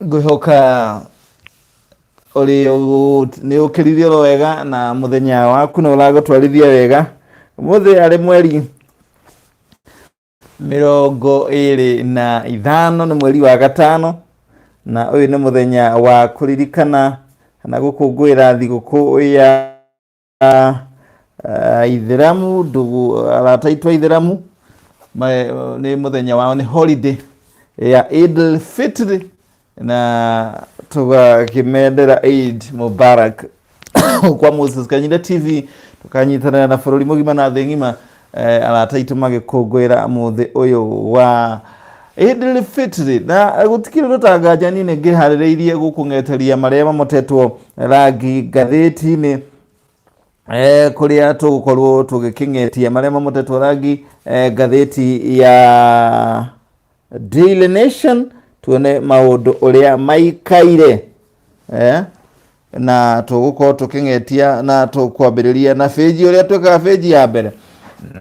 Ngwĩhoka ũrĩ nĩ ũkĩrire oro wega na mũthenya waku nĩ ũragũtwarithia wega. Ũmũthĩ arĩ mweri 25 nĩ mweri wa gatano, na ũyũ nĩ mũthenya wa kũririkana kana gũkũngũĩra thigũkũ ya Aithĩramu, ndũgũ, arata aitũ Aithĩramu, nĩ mũthenya wao nĩ holiday ya Eid al-Fitr na tũgakĩmendera Eid Mubarak kwa Moses Kanyire TV tũkanyitanĩra na bũrũri mũgima na thĩ ng'ima arata aitũ magĩkũngũĩra mũthĩ ũyũ wa Eid al-Fitr na gũtikĩrĩ ũndũ ta nganja niĩ nĩ ngĩharĩrĩirie gũkũng'eteria marĩa mamotetwo rangi ngathĩti-inĩ kũrĩa tũgũkorwo tũgĩkĩng'etia marĩa mamotetwo rangi ngathĩti ya Daily Nation tuone maũndũ ũrĩa maikaire na tũgũkorwo tũkĩng'etia na tũkwambĩrĩria na bĩnji ũrĩa twĩkaga bĩnji ya mbere.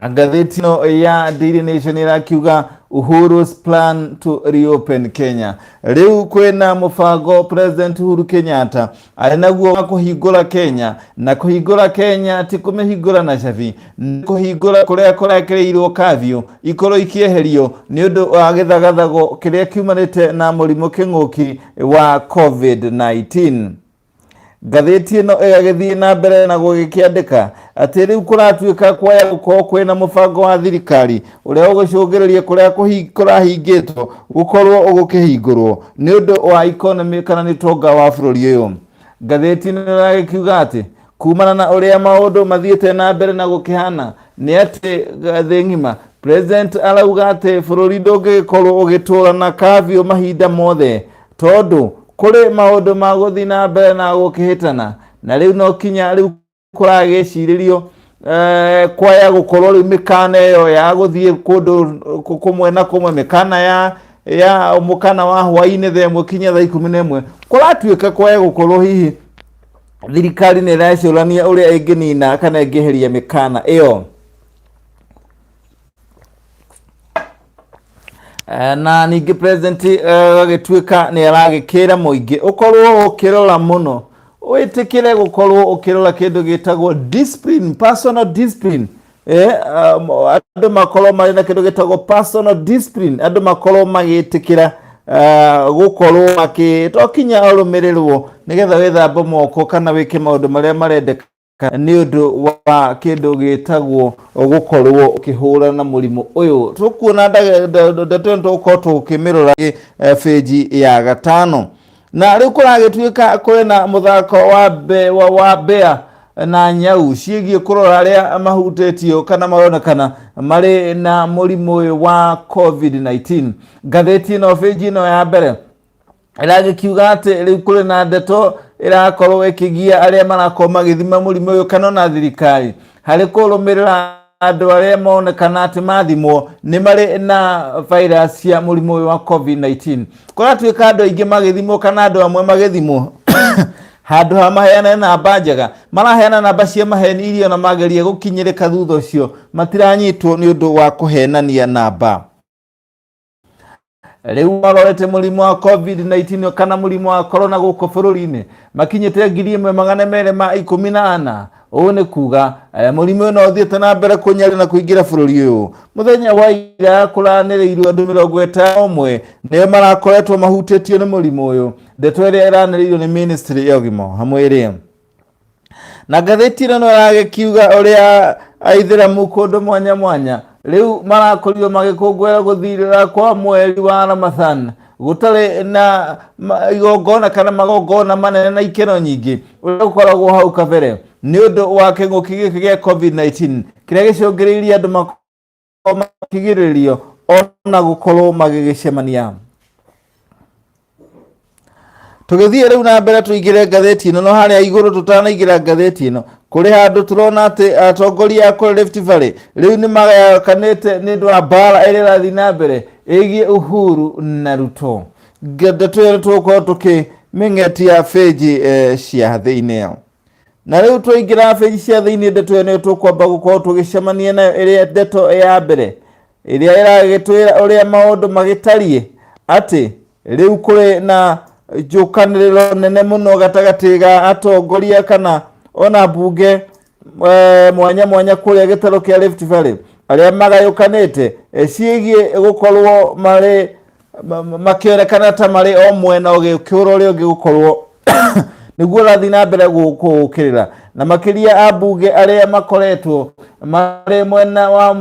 Na ngathĩti ĩno ya Daily Nation ĩrakiuga Uhuru's plan to reopen Kenya. Rĩu kwĩna mũbango President Uhuru Kenyatta arĩ naguo wa kũhingũra Kenya, na kũhingũra Kenya ti kũmĩhingũra na cabi, nĩ kũhingũra kũrĩa kũrekĩrĩirwo kafyu ikorwo ikĩeherio nĩ ũndũ wa gĩthagathago kĩrĩa kiumanĩte na mũrimũ kĩng'ũki wa COVID-19. Ngathĩti ĩno ĩgagĩthiĩ na mbere na gũgĩkĩandĩka atĩ rĩu kũratuĩka kwaya gũkorwo kwĩna mũbango wa thirikari ũrĩa ũgũcũngĩrĩria kũrĩa kũrahingĩtwo gũkorwo gũkĩhingũrwo nĩ ũndũ wa economy kana nĩ ũtonga wa bũrũri ũyũ. Ngathĩti ĩno ĩragĩkiuga atĩ kumana na ũrĩa maũndũ mathiĩte na mbere na gũkĩhana nĩ atĩ thĩ ng'ima President arauga atĩ bũrũri ndũngĩgĩkorwo ũgĩtũra na kafyu mahinda mothe tondũ kũrĩ maũndũ ma gũthiĩ na mbere na gũkĩhĩtana, na rĩu no kinya rĩu kũragĩcirĩrio kwaya gũkorwo rĩu mĩkana ĩyo ya gũthiĩ kũndũ kũmwe na kũmwe, mĩkana ya mũkana wa hwaĩ-inĩ thaa 1 kinya thaa 11, kũratuĩka kwaya gũkorwo hihi thirikari nĩ ĩrecũrania ũrĩa ĩngĩnina kana ĩngĩeheria mĩkana ĩyo. Na ningĩ president agagĩtuĩka nĩ aragĩkĩra mũingĩ ũkorwo ũkĩrora mũno, wĩtĩkĩre gũkorwo ũkĩrora kĩndũ gĩtagwo discipline, personal discipline. Andũ makorwo marĩ na kĩndũ gĩtagwo personal discipline, andũ makorwo magĩtĩkĩra gũkorwo makĩ to kinya ũrũmĩrĩrwo nĩgetha wĩthambe moko kana wĩke maũndũ marĩa marendeka nĩ ũndũ wa kĩndũ gĩtagwo gũkorwo ũkĩhũrana na mũrimũ ũyũ. Tũkuona ndeto ĩno tũgũkorwo tũkĩmĩrora bĩnji ya gatano. Na rĩu kũragĩtuĩka kũrĩ na mũthako wa mbea na nyau ciĩgiĩ kũrora arĩa mahutĩtio kana maronekana marĩ na mũrimũ ũyũ wa COVID-19. Ngathĩti ĩno bĩnji ĩno ya mbere ĩragĩkiuga atĩ rĩu kũrĩ na ndeto ĩrakorwo ĩkĩgia arĩa marakorwo magĩthima mũrimũ ũyũ kana ona thirikari harĩ kũrũmĩrĩra andũ arĩa monekana atĩ mathimwo nĩ marĩ na virus cia mũrimũ ũyũ wa COVID-19. Kũratuĩka andũ aingĩ magĩthimwo kana andũ amwe magĩthimwo handũ ha maheane namba njega maraheana namba cia maheni iria ona mageria gũkinyĩrĩka thutha ũcio matiranyitwo nĩ ũndũ wa kũhenania namba. Rĩu marorete mũrimũ wa COVID-19 kana mũrimũ wa corona gũkũ bũrũri-inĩ makinyĩte 1214. Ũũ nĩ kuga mũrimũ ũyũ no ũthiĩte na mbere kũnyaria na kũingĩra bũrũri ũyũ. Mũthenya wa ira kũranĩrĩirwo andũ 51 nĩo marakoretwo mahutĩtio nĩ mũrimũ ũyũ, ndeto ĩrĩa ĩranĩrĩirwo nĩ ministry ya ũgima wa mwĩrĩ. Na ngathĩti ĩno no ĩragĩkiuga ũrĩa aithĩramu kũndũ mwanya mwanya rĩu marakorirwo magĩkũngũĩra gũthirĩra kwa mweri wa Ramadhan gũtarĩ na igongona kana magongona manene na ikeno nyingĩ ũrĩa gũkoragwo hau kabere nĩ ũndũ wa kĩng'ũki gĩkĩ gĩa COVID-19 kĩrĩa gĩcũngĩrĩirie andũ makĩgirĩrĩrio ona gũkorwo magĩgĩcemania. Tũgĩthiĩ rĩu na mbere tũingĩre ngathĩti ĩno, no harĩa igũrũ tũtanaingĩra ngathĩti ĩno kũrĩ handũ tũrona atĩ atongoria a kũrĩa Rift Valley rĩu nĩ magayakanĩte nĩ ũndũ wa mbara ĩrĩa ĩrathiĩ na mbere ĩgiĩ Uhuru na Ruto. Ndeto ĩyo tũgũkorwo tũkĩmĩng'etia bĩnji cia thĩinĩ. Na rĩu twaingĩra bĩnji cia thĩinĩ, ndeto ĩyo nĩyo tũkwamba gũkorwo tũgĩcemania nayo ĩrĩa ndeto ya mbere ĩrĩa ĩragĩtwĩra ũrĩa maũndũ magĩtariĩ atĩ rĩu kũrĩ na Njũkanĩrĩro nene mũno gatagatĩ ga atongoria kana ona mbunge mwanya mwanya kũrĩa gĩtarũ kĩa Rift Valley arĩa magayũkanĩte ciĩgiĩ gũkorwo marĩ makĩonekana ta marĩ o mwena ũgĩkĩũra ũrĩa ũngĩ gũkorwo nĩguo ũrathiĩ na mbere gũkĩrĩra, na makĩria ambunge arĩa makoretwo marĩ mwena wa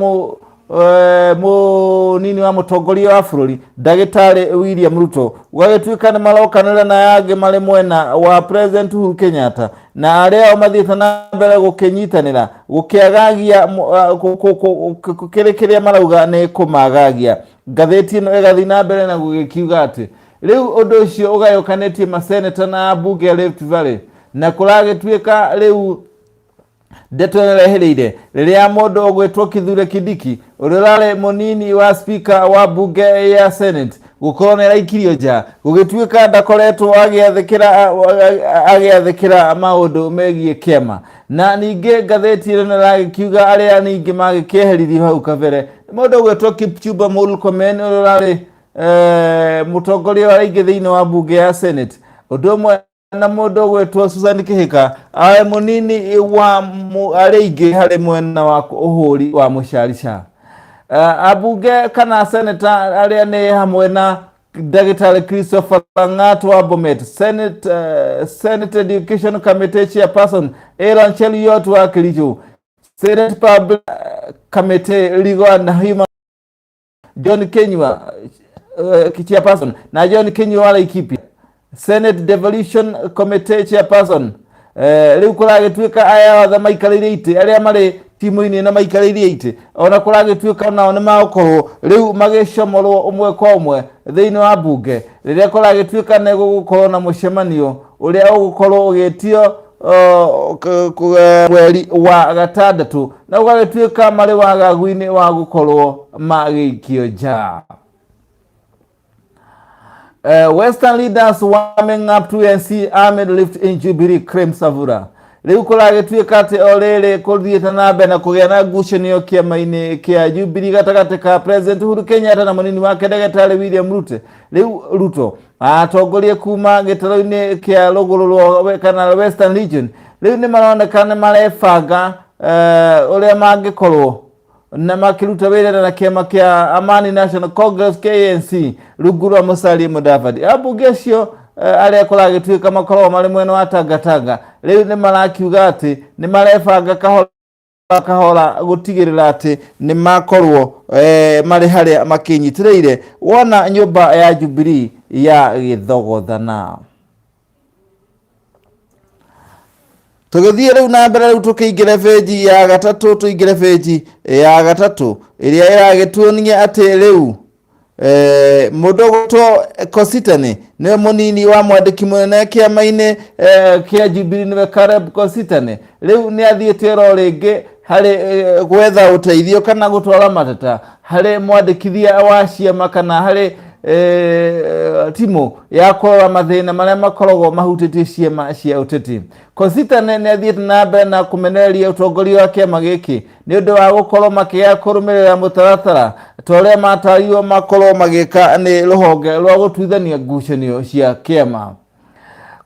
mũnini wa mũtongoria wa bũrũri, ndagĩtarĩ William Ruto, gũgagĩtuĩka nĩ marokanĩra na angĩ marĩ mwena wa President Uhuru Kenyatta, na arĩa o mathiĩte na mbere gũkĩnyitanĩra gũkĩagagia kĩrĩ kĩrĩa marauga nĩ kũmagagia. Ngathĩti ĩno ĩgathiĩ na mbere na gũgĩkiuga atĩ rĩu ũndũ ũcio ũgayũkanĩtie maseneta na ambunge a Rift Valley, na kũragĩtuĩka rĩu ndeto ĩno ĩrehereire rĩrĩa mũndũ ũgwĩtwo Kithure Kindiki, ũrĩa ũrarĩ mũnini wa speaker wa mbunge ya Senate, gũkorwo nĩ araikirio nja, gũgĩtuĩka ndakoretwo agĩathĩkĩra maũndũ megiĩ kĩama. Na ningĩ ngathĩti ĩno ĩragĩkiuga arĩa ningĩ magĩkĩeheririo hau kabere nĩ mũndũ ũgwĩtwo Kipchumba Murkomen, ũrĩa ũrarĩ mũtongoria wa aingĩ thĩinĩ wa mbunge ya Senate, ũndũ ũmwe na mũndũ ũgwĩtwo Susan Kihika, arĩ mũnini wa arĩa aingĩ harĩ mwena wa ũhũri wa mũcarica. Ambunge kana seneta arĩa nĩ hamwe na ndagĩtarĩ Christopher Lang'at wa Bomet, Senate Education Committee Chairperson Aaron Cheruiyot wa Kericho, Senate Public Committee Legal and Human John Kinyua Chairperson na John Kinyua wa Laikipia, Senate Devolution Committee Chairperson. Rĩu kũragĩtuĩka aya othe maikarĩire itĩ, arĩa marĩ timu-inĩ na maikarĩire itĩ, ona kũragĩtuĩka nao nĩ magũkorwo rĩu magĩcomorwo ũmwe kwa ũmwe thĩinĩ wa mbunge rĩrĩa kũragĩtuĩka nĩ gũgũkorwo na mũcemanio ũrĩa ũgũkorwo ũgĩtio mweri wa gatandatũ, na ũgagĩtuĩka marĩ wagagu-inĩ wa gũkorwo magĩikio nja. Western leaders warming up to ANC amid lift in Jubilee, claims Savula. Rĩu kũragĩtuĩka atĩ o rĩrĩ kũthiĩte na mbere na kũgĩa na ngucanio kĩama-inĩ kĩa Jubilee gatagatĩ ka President Uhuru Kenyatta na mũnini wake ndagĩtarĩ William Ruto. Rĩu Ruto atongoria kuma gĩtarũ-inĩ kĩa rũgũrũ rwa kana Western Region rĩu nĩ maroneka nĩ marebanga ũrĩa mangĩkorwo na makĩruta wĩra na kĩama kĩa Amani National Congress, KNC, rungu rwa Musalia Mudavadi. Ambunge acio arĩa kũragĩtuĩka makoragwo marĩ mwena wa Tangatanga rĩu nĩ marakiuga atĩ nĩ marebanga kahora kahora gũtigĩrĩra atĩ nĩ makorwo marĩ harĩa makĩnyitĩrĩire wona nyũmba ya Jubilee ya gĩthogothana. Tũgĩthiĩ rĩu na mbere, rĩu tũkĩingĩre bĩnji ya gatatũ, tũingĩre bĩnji ya gatatũ ĩrĩa ĩragĩtuonia atĩ rĩu mũndũ ũgwĩtwo Kositany nĩwe mũnini wa mwandĩki mũnene kĩama-inĩ kĩa Jubilee, nĩwe Caleb Kositany, rĩu nĩ athiĩte oro rĩngĩ harĩ gwetha ũteithio kana gũtwara mateta harĩ mwandĩkithia wa ciama kana harĩ timu ya kũrora mathĩna marĩa makoragwo mahutĩtie ciama cia ũteti. Kositany nĩ athiĩte na mbere na kũmenereria ũtongoria wa kĩama gĩkĩ nĩ ũndũ wa gũkorwo makĩaga kũrũmĩrĩra mũtaratara ta ũrĩa matarirwo makorwo magĩka nĩ rũhonge rwa gũtuithania ngucanio cia kĩama.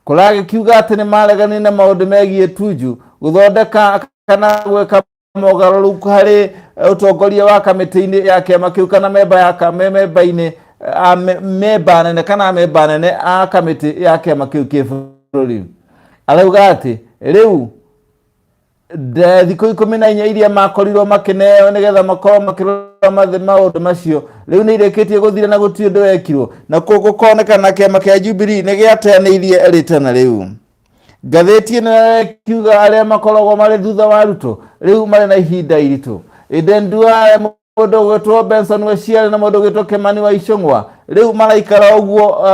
Kũragĩkiuga atĩ nĩ mareganire na maũndũ megiĩ Tuju gũthondeka kana gwĩka mogarũrũku harĩ ũtongoria wa kamĩtĩ-inĩ ya kĩama kĩu kana memba ya memba-inĩ memba nene kana memba nene a kamĩtĩ ya kĩama kĩu kĩbũrũri. Arauga atĩ rĩu thikũ 14 iria makorirwo makĩneo nĩgetha makorwo makĩrora maũndũ macio rĩu nĩ irĩkĩtie gũthira na gũtirĩ ũndũ wekirwo, na gũkonekana kĩama kĩa Jubilee nĩ gĩateanĩirie rĩtana rĩu. Ngathĩti ĩno yakiuga arĩa makoragwo marĩ thutha wa Ruto rĩu marĩ na ihinda iritũ. Eden Duale, mũndũ ũgwĩtwo Benson Weciarĩ na mũndũ ũgwĩtwo Kimani wa Ichung'wa rĩu maraikara ũguo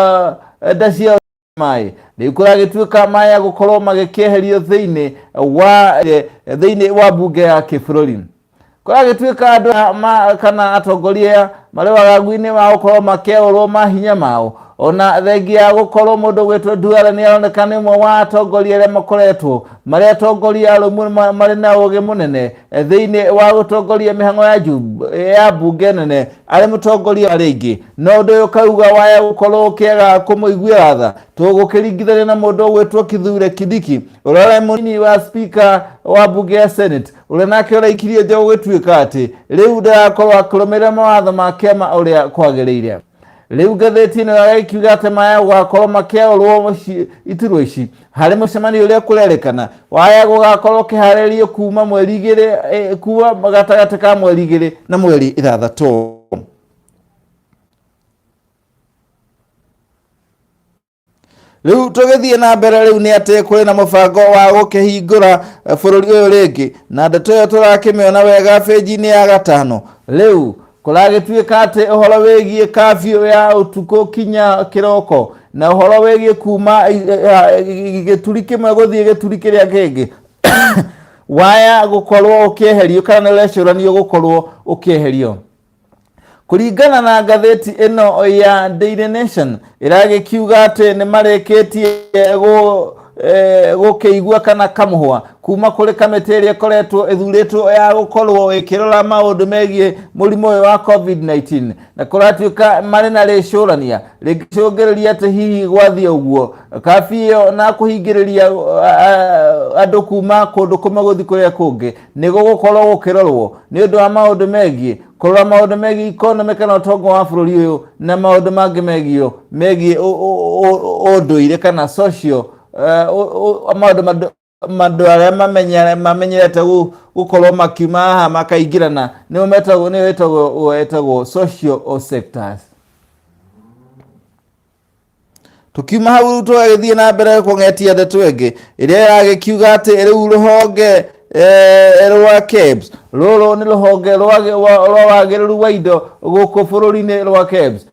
nda ciao maĩ. Rĩu kũragĩtuĩka maya gũkorwo magĩkĩeherio thĩinĩ wa mbunge ya kĩbũrũri. Kũragĩtuĩka andũ kana atongoria marĩ wagagu-inĩ wa gũkorwo makĩaũrwo mahinya mao. Ona thengia ya gũkorwo mũndũ gwĩtwo Duale nĩ aroneka nĩ ũmwe wa atongoria arĩa makoretwo marĩ atongoria arũmu marĩ na ũgĩ mũnene thĩinĩ wa gũtongoria mĩhang'o ya ya mbunge nene arĩ mũtongoria wa rĩngĩ, no ũndũ ũyũ ũkauga waya gũkorwo ũkĩaga kũmũiguĩra tha tũgũkĩringithania na mũndũ ũgwĩtwo Kithure Kindiki, ũrĩa ũrĩ mũnini wa speaker wa mbunge ya Senate, ũrĩa nake ũraikirie nja gũgĩtuĩka atĩ rĩu ndarakorwo akĩrũmĩrĩra mawatho ma kĩama ũrĩa kwagĩrĩire. Rĩu ngathĩti ĩno ĩrakiuga atĩ maya gũgakorwo makĩaũrwo iturwa ici harĩ mũcemanio ũrĩa kũrerĩkana waya gũgakorwo ũkĩharĩrĩrio kuma mweri igĩrĩ, kuma gatagatĩ ka mweri 2 na mweri 6. Rĩu tũgĩthiĩ na mbere rĩu nĩ atĩ kũrĩ na mũbango wa gũkĩhingũra bũrũri ũyũ rĩngĩ, na ndeto ĩyo tũrakĩmĩona wega benji-inĩ ya 5. Rĩu kũragĩtuĩka atĩ ũhoro wĩgiĩ curfew ya ũtukũ kinya kĩroko na ũhoro wĩgiĩ kuma gĩturi kĩmwe gũthiĩ gĩturi kĩrĩa kĩngĩ waya gũkorwo ũkĩeherio kana nĩ ũrecũranio gũkorwo ũkĩeherio. Kũringana na ngathĩti ĩno ya Daily Nation ĩragĩkiuga atĩ nĩ marĩkĩtie gũkĩigua kana kamũhwa kuma kũrĩ kamĩtĩ ĩrĩa ĩkoretwo ĩthurĩtwo ya gũkorwo ĩkĩrora maũndũ megiĩ mũrimũ ũyũ wa COVID-19, na kũratuĩka marĩ na rĩcũrania rĩngĩcũngĩrĩria atĩ hihi gwathiĩ ũguo kabi ĩyo na kũhingĩrĩria andũ kuma kũndũ kũmwe gũthiĩ kũrĩa kũngĩ nĩ gũgũkorwo gũkĩrorwo nĩ ũndũ wa maũndũ megiĩ kũrora maũndũ megiĩ economy kana ũtonga wa bũrũri ũyũ na maũndũ mangĩ megiĩ ũndũire kana social, maũndũ andũ arĩa mamenyerete gũkorwo makiuma haha makaingĩrana nĩo metagwo, nĩo ĩtagwo social sectors. Tukiuma hau rĩu tũgagĩthiĩ na mbere kũng'etia ndeto ĩngĩ ĩrĩa ĩragĩkiuga atĩ rĩu rũhonge rwa KEBS, rũrũ nĩ rũhonge rwa wagĩrĩru wa indo gũkũ bũrũri-inĩ rwa KEBS,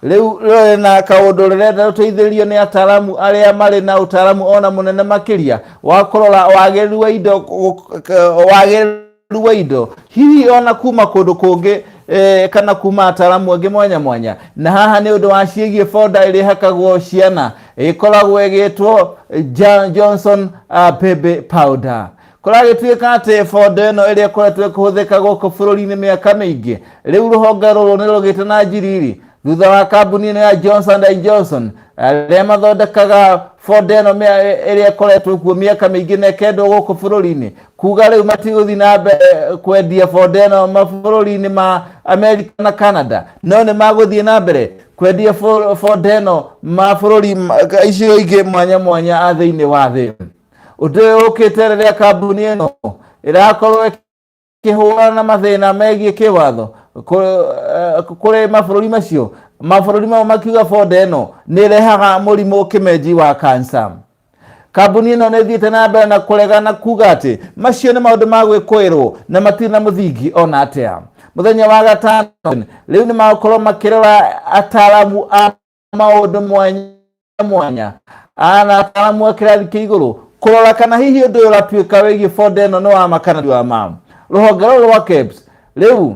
rĩu rũrĩ na kaũndũ rĩrenda rũteithĩrĩrio nĩ ataaramu arĩa marĩ na ũtaaramu ona mũnene makĩria wa kũrora wagĩrĩru wa indo, wagĩrĩru wa indo hihi ona kuma kũndũ kũngĩ, kana kuma ataaramu angĩ mwanya mwanya. Na haha nĩ ũndũ wa ciĩgiĩ boda ĩrĩa ĩhakagwo ciana ĩkoragwo ĩgĩtwo Johnson Baby Powder. Kũragĩtuĩka atĩ boda ĩno ĩrĩa ĩkoretwo ĩkĩhũthĩka gũkũ bũrũri-inĩ mĩaka mĩingĩ, rĩu rũhonge rũrũ nĩ rũgĩte na njiriri thutha wa kambuni ĩno ya Johnson and Johnson arĩa mathondekaga boda ĩno ĩrĩa ĩkoretwo kuo mĩaka mĩingĩ na ĩkendwo gũkũ bũrũri-inĩ, kuga rĩu matigũthiĩ na mbere kwendia boda ĩno mabũrũri-inĩ ma America na Canada, no nĩ magũthiĩ na mbere kwendia boda ĩno mabũrũri icigo ingĩ mwanya mwanya a thĩinĩ wa thĩ. Ũndũ ũyũ ũkĩte rĩrĩa kambuni ĩno ĩrakorwo ĩkĩhũrana na mathĩna megiĩ kĩwatho kũrĩ mabũrũri macio, mabũrũri mau makiuga boda ĩno nĩ ĩrehaga mũrimũ kĩmenji wa cancer. Kambuni ĩno nĩ ĩthiĩte na mbere na kũrega na kuga atĩ macio nĩ maũndũ ma gwĩkũĩrwo na matirĩ na mũthingi ona atĩa. Mũthenya wa gatano rĩu nĩ magũkorwo makĩrora ataaramu a maũndũ mwanya mwanya na ataaramu a kĩrathi kĩa igũrũ kũrora kana hihi ũndũ ũyũ ũratuĩka wĩgiĩ boda ĩno nĩ wa ma kana ti wa ma. Rũhonge rũrũ rwa KEBS rĩu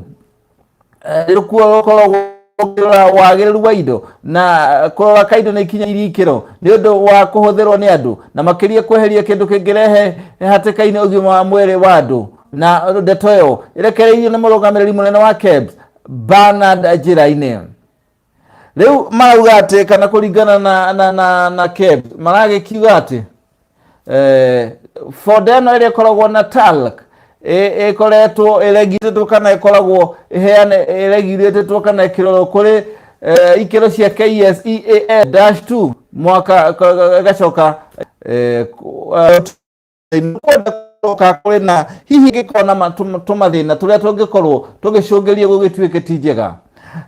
rĩkuo rũkoragwo rũkĩrora wagĩrĩru wa indo na kũrora ka indo nĩ ikinyanĩirie ikĩro nĩ ũndũ wa kũhũthĩrwo nĩ andũ, na makĩria kweheria kĩndũ kĩngĩrehe hatĩka-inĩ ũgima wa mwĩrĩ wa andũ. Na ndeto ĩyo ĩrekereirio nĩ mũrũgamĩrĩri mũnene wa KEBS Bernard Njirainĩ. Rĩu marauga atĩ kana kũringana na KEBS maragĩkiuga atĩ boda ĩno ĩrĩa ĩkoragwo na talc ĩkoretwo ĩregirĩtwo kana ĩkoragwo ĩheane ĩregirĩtwo kana ĩkĩrorwo kũrĩ ikĩro cia KSEAL dash two mwaka ĩgacoka kũrĩ na hihi ĩngĩkorwo na tũmathĩna tũrĩa tũngĩkorwo tũgĩcũngĩria gũgĩtuĩke ti njega.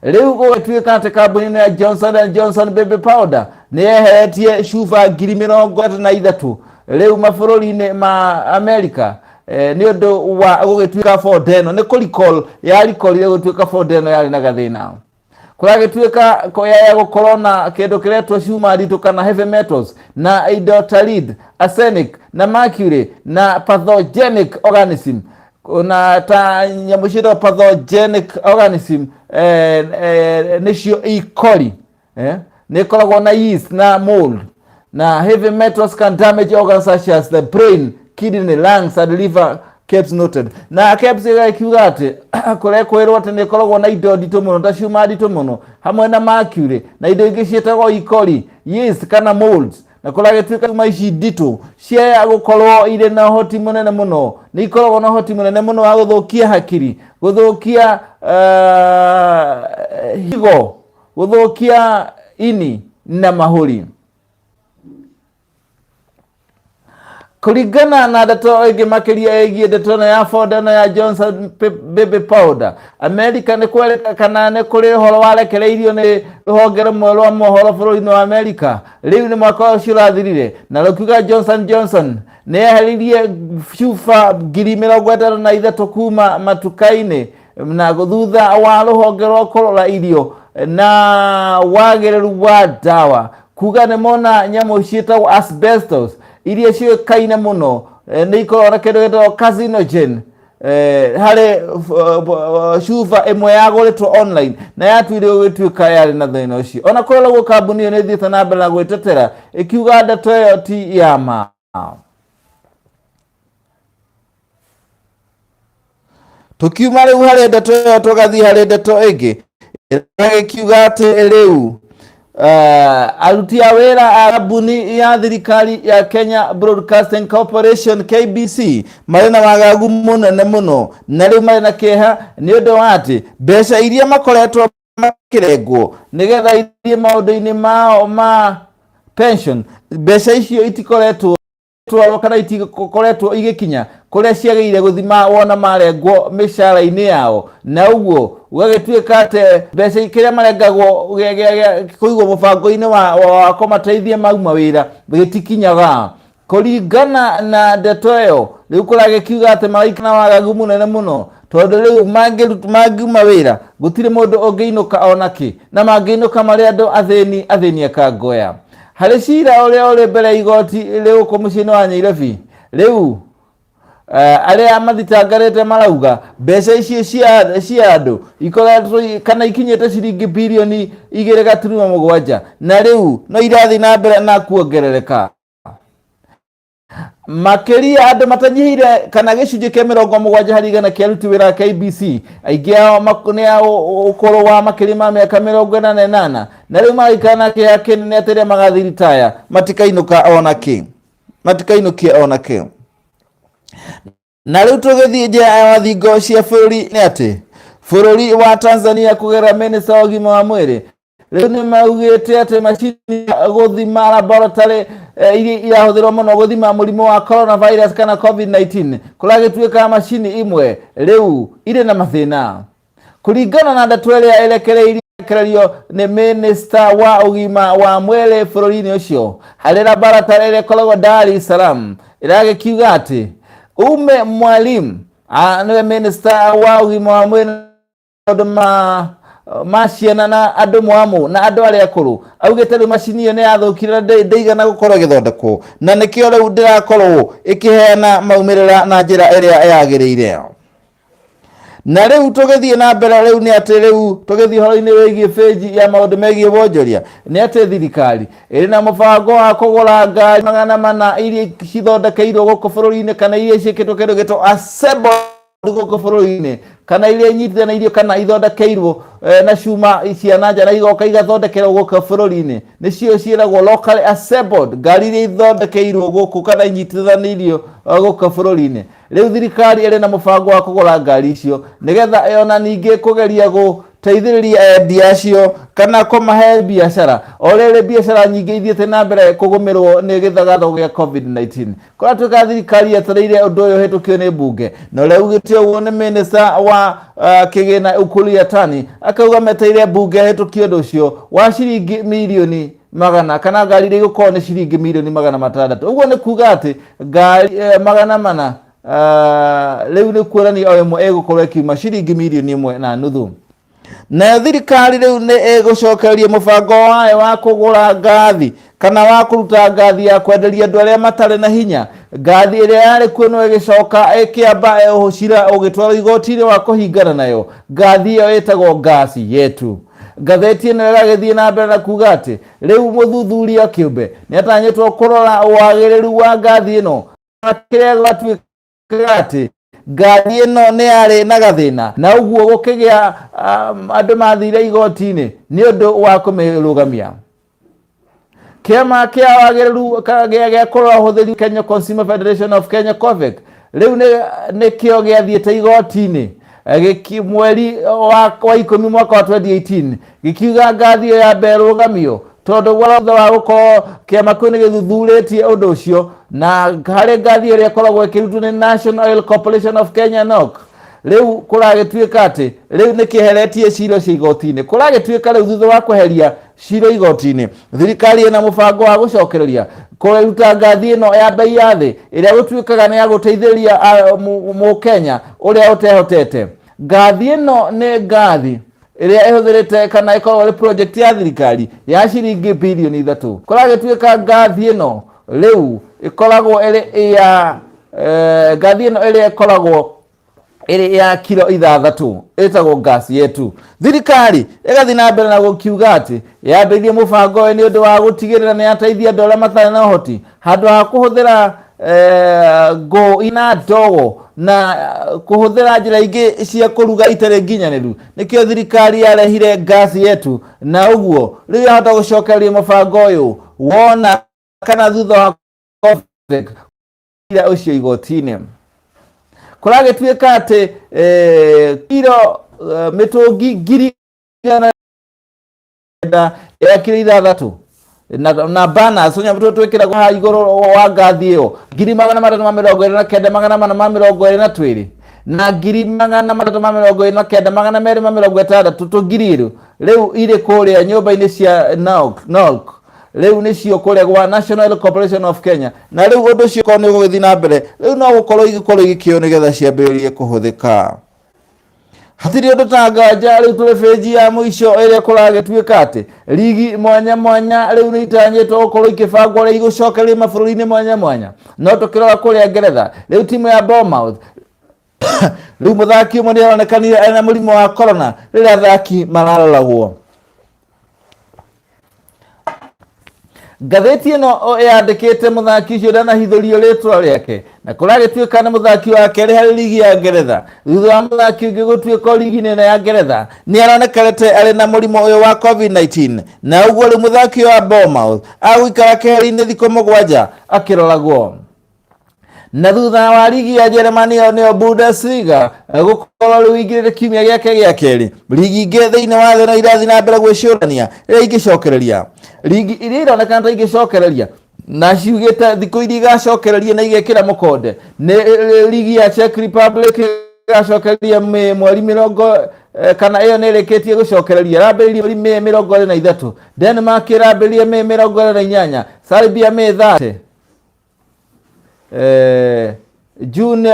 Rĩu gũgĩtuĩka atĩ kambuni ĩno ya Johnson and Johnson Baby Powder nĩ yeheretie cuba 33,000 rĩu mabũrũri-inĩ ma America, nĩ ũndũ wa gũgĩtuĩka boda ĩno nĩ kũ recall ya recallire gũtuĩka boda ĩno yarĩ na gathĩna. Kũragĩtuĩka ya gũkorwo na kĩndũ kĩretwo cuma nditũ kana heavy metals na indo ta lead, arsenic na mercury na pathogenic organism, na ta nyamũ ciĩtagwo pathogenic organism, nĩcio E. coli. Nĩ ĩkoragwo na yeast na mold, na heavy metals can damage organs such as the brain, kidney, lungs and liver, KEBS noted. Na KEBS ĩgakiuga atĩ kũrekwĩrwo atĩ nĩ ĩkoragwo na indo nditũ mũno ta cuma nditũ mũno hamwe na mercury na indo ingĩ ciĩtagwo E. coli, yeast kana molds. Na kũragĩtuĩka cuma ici nditũ cia gũkorwo irĩ na ũhoti mũnene mũno, nĩ ikoragwo na ũhoti mũnene mũno wa gũthũkia hakiri, gũthũkia higo, gũthũkia ini na mahũri. Kũringana na ndeto ĩngĩ makĩria ĩgiĩ ndeto ĩno ya foda ĩno ya Johnson baby powder, America nĩ kwerĩka kana nĩ kũrĩ ũhoro warekereirio nĩ rũhonge rũmwe rwa mohoro bũrũri-inĩ wa America rĩu nĩ mwaka ũcio ũrathirire, na rũkiuga Johnson Johnson nĩ yeheririe cuba 53,000 kuma matuka-inĩ na thutha wa rũhonge rwa kũrora irio na wagĩrĩru wa ndawa kuga nĩ mona nyamũ ciĩtagwo asbestos iria ciũĩkaine mũno, nĩ ikoragwo na kĩndũ gĩtagwo carcinogen, harĩ cuba ĩmwe yagũrĩtwo online na yatuire gũgĩtuĩka yarĩ na thĩna ũcio. Ona kũrĩ ũguo, kambuni ĩyo nĩ ĩthiĩte na mbere na gwĩtetera ĩkiuga ndeto ĩyo ti ya ma. Tukiuma rĩu harĩ ndeto ĩyo tũgathiĩ harĩ ndeto ĩngĩ ĩragĩkiuga atĩ rĩu aruti a wĩra a kambuni ya thirikari ya Kenya Broadcasting Corporation, KBC, marĩ na wagagu mũnene mũno na rĩu marĩ na kĩeha nĩ ũndũ wa atĩ mbeca iria makoretwo makĩrengwo nĩgetha ithiĩ maũndũ-inĩ mao ma pension, mbeca icio itikoretwo twarwo kana itikoretwo igĩkinya kũrĩa ciagĩrĩire gũthima wona marengwo mĩcara-inĩ yao. Na ũguo gũgagĩtuĩka atĩ mbeca kĩrĩa marengagwo kũigwo mũbango-inĩ wa kũmateithia mauma wĩra gĩtikinyaga. Kũringana na ndeto ĩyo, rĩu kũragĩkiuga atĩ maraikara na wagagu mũnene mũno tondũ rĩu mangiuma wĩra gũtirĩ mũndũ ũngĩinũka ona kĩ, na mangĩinũka marĩ andũ athĩni, athĩni akangoya. Harĩ cira ũrĩa ũrĩ mbere ya igoti rĩu mũciĩ-inĩ wa Nyairobi, rĩu arĩa mathitangarĩte marauga mbeca icio cia andũ ikoretwo kana ikinyĩte ciringi 2.7 birioni na rĩu no irathiĩ na mbere na kuongerereka. Makĩria andũ matanyihĩire kana gĩcunjĩ kĩa 70% kĩa aruti wĩra a KBC, aingĩ ao nĩ a ũkũrũ wa makĩria ma mĩaka 48, na rĩu maraikara na kĩeha kĩnene atĩ rĩrĩa magathiĩ ritaya matikainũka ona kĩ, matikainũkie ona kĩ. Na rĩu tũgĩthiĩ nja ya thingo cia bũrũri, nĩ atĩ bũrũri wa Tanzania kũgerera minista wa ũgima wa mwĩrĩ rĩu nĩ maugĩte atĩ macini ya gũthima laboratory iria irahũthĩrwo mũno gũthima mũrimũ wa coronavirus kana COVID-19, kũragĩtuĩka macini imwe rĩu irĩ na mathĩna. Kũringana na ndeto ĩrĩa ĩrekereirio nĩ minista wa ũgima wa mwĩrĩ bũrũri-inĩ ũcio harĩ laboratory ĩrĩa ĩkoragwo Dar es Salaam, ĩragĩkiuga atĩ Ume Mwalimu, nĩwe minista wa ũgima wa mwĩrĩ maũndũ ma ciana na andũ mwamũ na andũ arĩa akũrũ, augĩte rĩu macini ĩyo nĩ yathũkire na ndĩigana gũkorwo ĩgĩthondekwo na nĩkĩo rĩu ndĩrakorwo ĩkĩheana maumĩrĩra na njĩra ĩrĩa yagĩrĩire. Na rĩu tũgĩthiĩ na mbere, rĩu nĩ atĩ rĩu tũgĩthiĩ ũhoro-inĩ wĩgiĩ benji ya maũndũ megiĩ wonjoria, nĩ atĩ thirikari ĩrĩ na mũbango wa kũgũra ngari 400 iria cithondekeirwo gũkũ bũrũri-inĩ kana iria ciĩkĩtwo kĩndũ gĩtwo assembled gũkũ bũrũri-inĩ, kana iria inyitithanĩirio kana ithondekeirwo na cuma cia na nja na igoka igathondekerwo gũkũ bũrũri-inĩ, nĩcio ciĩragwo locally assembled, ngari iria ithondekeirwo gũkũ kana inyitithanĩirio gũkũ bũrũri-inĩ. Rĩu thirikari ĩrĩ na mũbango wa kũgũra ngari icio nĩgetha ona ningĩ kũgeria gũteithĩrĩria endia acio kana kũmahe biacara o rĩrĩ biacara nyingĩ ithiĩte na mbere kũgũmĩrwo nĩ gĩthagatho gĩa COVID-19. Kũratuĩka thirikari yetereire ũndũ ũyũ ũhĩtũkio nĩ mbunge, na ũrĩa ugĩte ũguo nĩ minista wa kĩgĩna Ukur Yatani, akauga metereire mbunge ĩhĩtũkie ũndũ ũcio wa ciringi mirioni magana kana ngari iria igũkorwo nĩ ciringi 600,000,000. Ũguo nĩ kuga atĩ ngari 400 rĩu nĩ kuonania o ĩmwe ĩgũkorwo ĩkiuma ciringi 1.5 mirioni. Nayo thirikari rĩu nĩ ĩgũcokereria mũbango wayo wa kũgũra ngathi kana wa kũruta ngathi ya kwenderia andũ arĩa matarĩ na hinya. Ngathi ĩrĩa yarĩ kuo no ĩgĩcoka ĩkĩamba cira ũgĩtwarwo igoti-inĩ wa kũhingana nayo. Ngathi ĩyo ĩtagwo Ngasi Yetu. Ngathĩti ĩno ĩragĩthiĩ na mbere na kuga atĩ rĩu mũthuthuria kĩũmbe nĩ atanyĩtwo kũrora wagĩrĩru wa ngathi ĩno, kĩrĩa gwatuĩka atĩ ngari ĩno nĩ yarĩ na gathĩna, na ũguo gũkĩgĩa andũ mathire igoti-inĩ nĩ ũndũ wa kũmĩrũgamia. Kĩama kĩa wagĩrĩru gĩa kũrora ũhũthĩri Kenya Consumer Federation of Kenya, COFEK, rĩu nĩkĩo gĩathiĩte igoti-inĩ mweri wa 10 mwaka wa 2018, gĩkiuga ngathi ĩyo ya mbere ĩrũgamio, tondũ thutha wa gũkorwo kĩama kĩu nĩ gĩthuthurĩtie ũndũ ũcio na harĩ ngathi ĩrĩa ĩkoragwo ĩkĩrutwo nĩ National Oil Corporation of Kenya, NOC. Rĩu kũragĩtuĩka atĩ rĩu nĩ kĩeheretie cira ũcio igoti-inĩ. Kũragĩtuĩka rĩu thutha wa kweheria cira igoti-inĩ, thirikari ĩna mũbango wa gũcokereria kũruta ngathi ĩno ya bei ya thĩ ĩrĩa gũtuĩkaga nĩ ya gũteithĩrĩria mũkenya ũrĩa ũtehotete. Ngathi ĩno nĩ ngathi ĩrĩa ĩhũthĩrĩte kana ĩkoragwo ĩrĩ project ya thirikari ya ciringi birioni 3. Kũragĩtuĩka ngathi ĩno rĩu ĩkoragwo ĩrĩ ya ngathi ĩno ĩrĩa ĩkoragwo ĩrĩ ya kilo 6 ĩtagwo Gas Yetu. Thirikari ĩgathiĩ na mbere na gũkiuga atĩ yambĩrĩirie mũbango ũyũ nĩ ũndũ wa gũtigĩrĩra nĩ yateithia andũ arĩa matarĩ na ũhoti, handũ ha kũhũthĩra ngũ ina ndogo na kũhũthĩra njĩra ingĩ cia kũruga itarĩ nginyanĩru. Nĩkĩo thirikari yarehire Gas Yetu, na ũguo rĩu yahota gũcokereria mũbango ũyũ wona kana thutha wa COFEK ũcio igoti-inĩ. Kũragĩtuĩka atĩ kiro mĩtũngi 900,000 ya kiro 6 na banners tũnyamũ tũtũ twĩkĩragwo haha igũrũ wa ngathi ĩyo 329,422 na 329,260 tũngiri rĩu irĩ kũrĩa nyũmba-inĩ cia NOC, rĩu nĩcio kũrĩa gwa National Oil Corporation of Kenya. Na rĩu ũndũ ũcio korwo nĩ ũgũgĩthiĩ na mbere, rĩu no gũkorwo igĩkorwo igĩkĩo nĩgetha ciambĩrĩrie kũhũthĩka. Hatirĩ ũndũ ta nganja. Rĩu tũrĩ bĩnji ya mũico ĩrĩa kũragĩtuĩka atĩ rigi mwanya mwanya rĩu nĩ itanyĩtwo gũkorwo ikĩbangwo ũrĩa igũcokereria mabũrũri-inĩ mwanya mwanya. No tũkĩrora kũrĩa Ngeretha, rĩu timu ya Bournemouth, rĩu mũthaki ũmwe nĩ aronekanire ena mũrimũ wa corona rĩrĩa athaki mararoragwo. Ngathĩti ĩno yandĩkĩte mũthaki ũcio ndanahithũrio rĩtwa rĩake, na kũragĩtuĩka nĩ mũthaki wa kerĩ harĩ ligi ya Ngeretha thutha wa mũthaki ũngĩ gũtuĩka ligi-inĩ ĩno ya Ngeretha nĩ aronekanĩte arĩ na mũrimũ ũyũ wa COVID-19. Na ũguo rĩu mũthaki ũyũ wa Bournemouth agũikara keheri-inĩ thikũ 7 akĩroragwo. Na thutha wa ligi ya Jeremani, ĩyo nĩyo Bundesliga, gũkorwo rĩu ingĩrĩte kiumia gĩake gĩa kerĩ, ligi ingĩ thĩinĩ wa thĩ no irathiĩ na mbere gwĩcũrania rĩrĩa ingĩcokereria. Ligi iria ironekana ta ingĩcokereria na ciugĩte thikũ iria igacokereria na igekĩra mũkonde nĩ ligi ya Czech Republic, igacokereria mweri mĩrongo kana ĩyo nĩ ĩrĩkĩtie gũcokereria, ĩrambĩrĩirie mweri Mĩĩ 23. Denmark ĩrambĩrĩria Mĩĩ 28, Serbia Mĩĩ 30, June,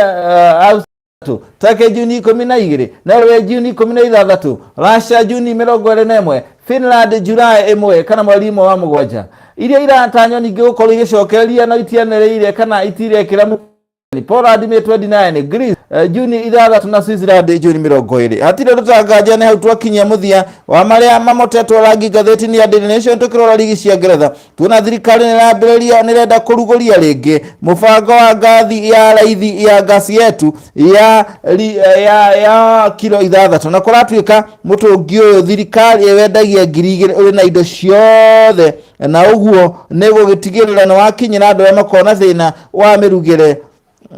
Turkey Juni 12, Norway Juni 16, Russia Juni 21, Finland July 1 kana mweri 1 wa 7. Iria iratanywo ningĩ gũkorwo igĩcokereria no itianĩrĩire kana itirekĩra, Poland May 29, Greece Juni 6 na Switzerland Juni 20. Hatirĩ ũndũ ta nganja, nĩ hau twakinyia mũthia wa marĩa mamotetwo rangi ngathĩti-inĩ ya Daily Nation. Tũkĩrora ligi cia Ngeretha, tuona thirikari nĩ ĩrambĩrĩria, nĩ ĩrenda kũrugũria rĩngĩ mũbango wa ngathi ya raithi ya Ngasi Yetu ya kilo 6, na kũratuĩka mũtũngi ũyũ thirikari ĩwendagia 2000 ũrĩ na indo ciothe, na ũguo nĩ gũgĩtigĩrĩra nĩ wakinyĩra andũ arĩa makoragwo na thĩna wa mĩrugĩre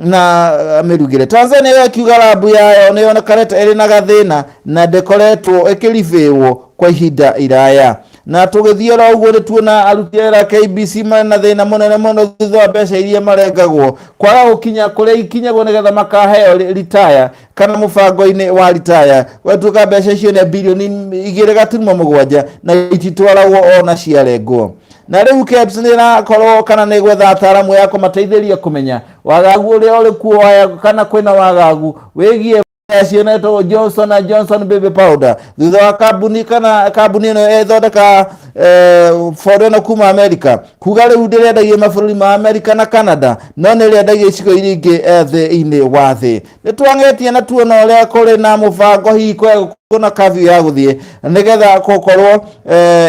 na mĩrugĩre. Tanzania yo ĩkiuga rabu yayo nĩ yonekanĩte ĩrĩ na gathĩna na ndĩkoretwo ĩkĩribĩwo kwa ihinda iraya. Na tũgĩthiĩ oro ũguo, nĩ tuona aruti a wĩra KBC marĩ na thĩna mũnene mũno thutha wa mbeca iria marengagwo kwaga gũkinya kũrĩa ikinyagwo nĩgetha makaheo ritaya kana mũbango-inĩ wa ritaya. Gwatuĩka mbeca icio nĩ birioni 2.7 na ititwaragwo ona ciarengwo. Na rĩu KEBS nĩ ĩrakorwo kana nĩ gwetha ataaramu ya kũmateithĩrĩria kũmenya wagagu ũrĩa ũrĩ kuo kana kwĩna wagagu wĩgiĩ cionetwo Johnson na Johnson baby powder, thutha wa kambuni kana kambuni ĩno ĩthondeka bondo ĩno kuma America kuga rĩu ndĩrendagia mabũrũri ma America na Canada, no nĩ ĩrendagia icigo iria ingĩ thĩinĩ wa thĩ. Nĩ twang'etie na tuona ũrĩa kũrĩ na mũbango hihi kwega. Na curfew ya guthie nigetha gukorwo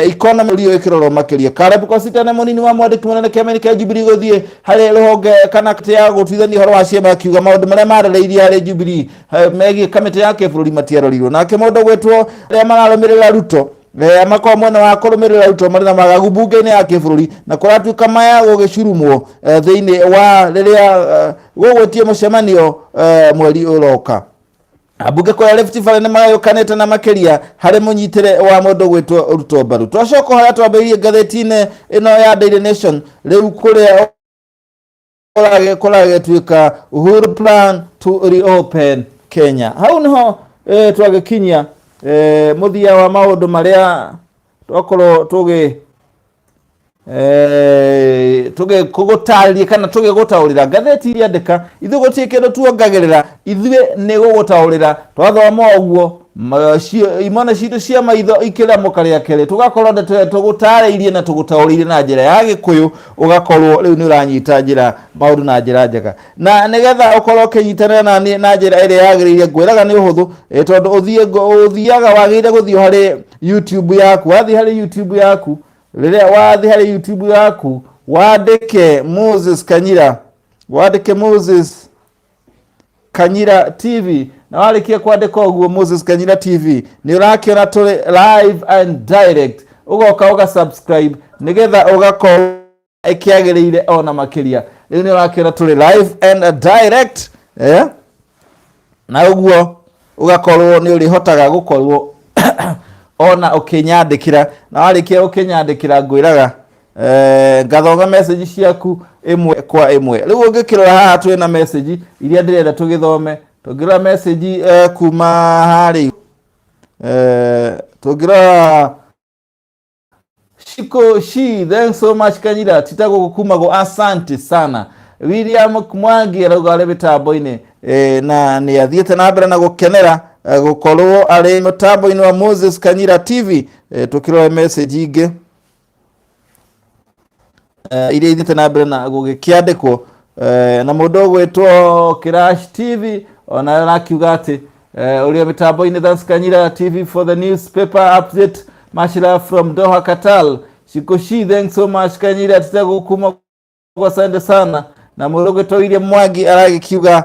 economy rio ikirorwo makiria. Caleb Kosita nĩ mũnini wa mwandĩki mũnene kĩama-inĩ kĩa Jubilee gũthiĩ harĩ rũhonge kana kamĩtĩ ya gũtuithania ũhoro wa ciama, akiuga maũndũ marĩa marereirie harĩ Jubilee megiĩ kamĩtĩ ya kĩbũrũri matiarorirwo. Nake mũndũ gwĩtwo arĩa mararũmĩrĩra Ruto, makorwo mwena wa kũrũmĩrĩra Ruto marĩ na magagu mbunge-inĩ ya kĩbũrũri, na kũratuĩka maya gũgĩcurumwo thĩinĩ wa rĩrĩa gũgwĩtio mũcemanio mweri ũroka. Ambunge kũrĩa Rift Valley nĩ magayũkanĩte na makĩria harĩ mũnyitĩre wa mũndũ gwĩtwo Ruto mbaru. Twacoka harĩa twambĩrĩirie ngathĩti-inĩ ĩno ya Daily Nation, rĩu kũrĩa kũragĩtuĩka Uhuru plan to reopen Kenya, hau niho twagĩkinyia mũthia wa maũndũ marĩa twakorwo tũgĩ tũgĩgũtarĩria kana tũgĩgũtaũrĩra ngathĩti iria andĩka. Ithuĩ gũtirĩ kĩndũ tuongagĩrĩra, ithuĩ nĩ gũgũtaũrĩra. Twathoma ũguo imone citũ cia maitho ikĩramũka rĩa kerĩ, tũgakorwo ndeto ĩyo tũgũtarĩirie na tũgũtaũrĩire na njĩra ya Gĩkũyũ, ũgakorwo rĩu nĩ ũranyita njĩra maũndũ na njĩra njega. Na nĩgetha ũkorwo ũkĩnyitanĩra na niĩ na njĩra ĩrĩa yagĩrĩire, ngwĩraga nĩ ũhũthũ, tondũ ũthiĩ ũthiaga wagĩrĩire gũthiĩ harĩ YouTube yaku. Wathiĩ harĩ YouTube yaku, rĩrĩa wathiĩ harĩ YouTube yaku, wandĩke Moses Kanyira, wandĩke Moses Kanyira TV, na warĩkia kwandĩka ũguo Moses Kanyira TV, nĩ ũrakĩona tũrĩ live and direct. Ũgoka ũga subscribe nĩgetha ũgakorwo ĩkĩagĩrĩire ona makĩria. Rĩu nĩ ũrakĩona tũrĩ live and direct, eh? Na ũguo ũgakorwo nĩ ũrĩhotaga gũkorwo ona ũkĩnyandĩkĩra, na warĩkia gũkĩnyandĩkĩra, ngwĩraga ngathoma message ciaku ĩmwe kwa ĩmwe. Rĩu ũngĩkĩrora haha, twĩna message iria ndĩrenda tũgĩthome. Tũngĩrora message kuma harĩ tũngĩrora Shiko shi, thanks so much Kanyira, titagwo kumagwo, asante sana. William Mwangi arauga arĩ mĩtambo-inĩ na nĩ athiĩte na mbere na gũkenera gũkorwo arĩ mũtambo-inĩ wa Moses Kanyira TV. Tũkĩrora message ingĩ iria ithiĩte na mbere na gũgĩkĩandĩkwo, na mũndũ ũgwĩtwo Kirash TV ona arakiuga atĩ ũrĩa mĩtambo-inĩ, thanks Kanyira TV for the newspaper update. Mashira from Doha, Qatar. Shikoshi, thanks so much Kanyira, titagwo kuma, asante sana. Na mũndũ ũgwĩtwo William Mwangi aragĩkiuga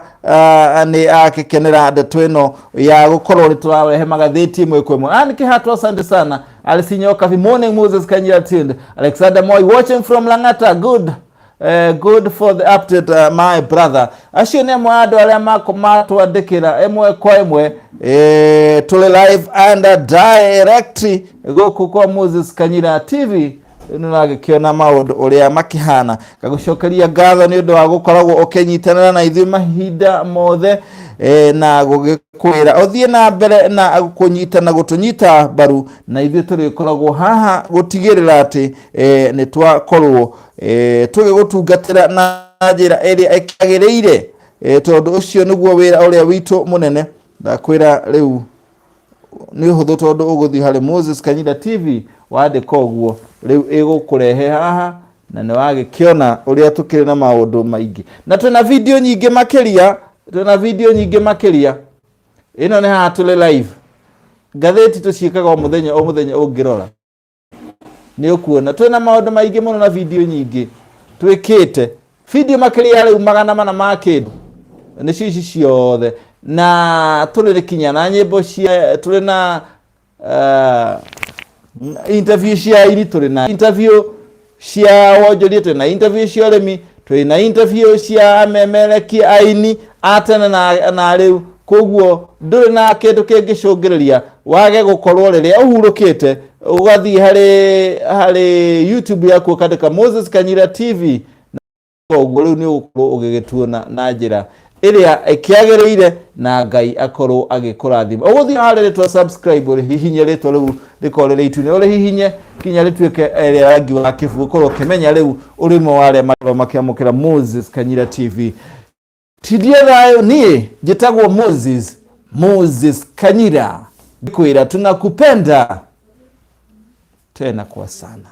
nĩ akĩkenera ndeto ĩno ya gũkorwo nĩ tũrarehe magathĩti ĩmwe kwa ĩmwe. Anne Kihato, asante sana. Alice Nyokabi, morning Moses Kanyira tuned. Alexander Moi watching from Lang'ata, good. Good for the update, my brother. Acio nĩ amwe a andũ arĩa matwandĩkĩra ĩmwe kwa ĩmwe. Tũrĩ live and direct gũkũ kwa Moses Kanyira TV, nĩ ũragĩkĩona maũndũ ũrĩa makĩhana. Ngagũcokeria ngatho nĩ ũndũ wa gũkoragwo ũkĩnyitanĩra na ithuĩ mahinda mothe, na gũgĩkwĩra ũthiĩ na mbere na kũnyita na gũtũnyita mbaru, na ithuĩ tũrĩkoragwo haha gũtigĩrĩra atĩ nĩ twakorwo tũgĩgũtungatĩra na njĩra ĩrĩa ĩkĩagĩrĩire, tondũ ũcio nĩguo wĩra ũrĩa witũ mũnene. Ndakwĩra rĩu nĩ ũhũthũ, tondũ ũgũthiĩ harĩ Moses Kanyira TV, wandĩka ũguo, rĩu ĩgũkũrehe haha, na nĩ wagĩkĩona ũrĩa tũkĩrĩ na maũndũ maingĩ, na twĩna video nyingĩ makĩria, twĩna video nyingĩ makĩria. Ĩno nĩ haha tũrĩ live. Ngathĩti tũciĩkaga o mũthenya o mũthenya. Ũngĩrora nĩ ũkuona twĩna maũndũ maingĩ mũno na video nyingĩ twĩkĩte, video makĩria rĩu 400 ma kĩndũ nĩcio ici ciothe, na tũrĩ kinya na nyĩmbo cia, tũrĩ na interview cia aini, tũrĩ na interview cia wonjoria, twĩ na interview cia ũrĩmi, twĩ na interview cia amemerekia, aini a tene na rĩu. Koguo ndũrĩ na kĩndũ kĩngĩcũngĩrĩria wage gũkorwo rĩrĩa ũhurũkĩte ũgathiĩ harĩ YouTube yaku, ũkandĩka Moses Kanyira TV, ũguo rĩu nĩ ũgũkorwo ũgĩgĩtuona na njĩra ĩrĩa ĩkĩagĩrĩire, na Ngai akorwo agĩkũrathima. Ũgũthiĩ harĩa rĩtwa subscribe, ũrĩhihinye rĩtwa rĩu rĩkorwo rĩrĩ itune, ũrĩhihinye kinya rĩtuĩke rĩa rangi wa kĩbu, ũkorwo ũkĩmenya rĩu ũrĩ ũmwe wa arĩa makorwo makĩamũkĩra Moses Kanyira TV. Tindie thayũ, niĩ njĩtagwo Moses Kanyira, kwĩra tunakupenda tena kwa sana.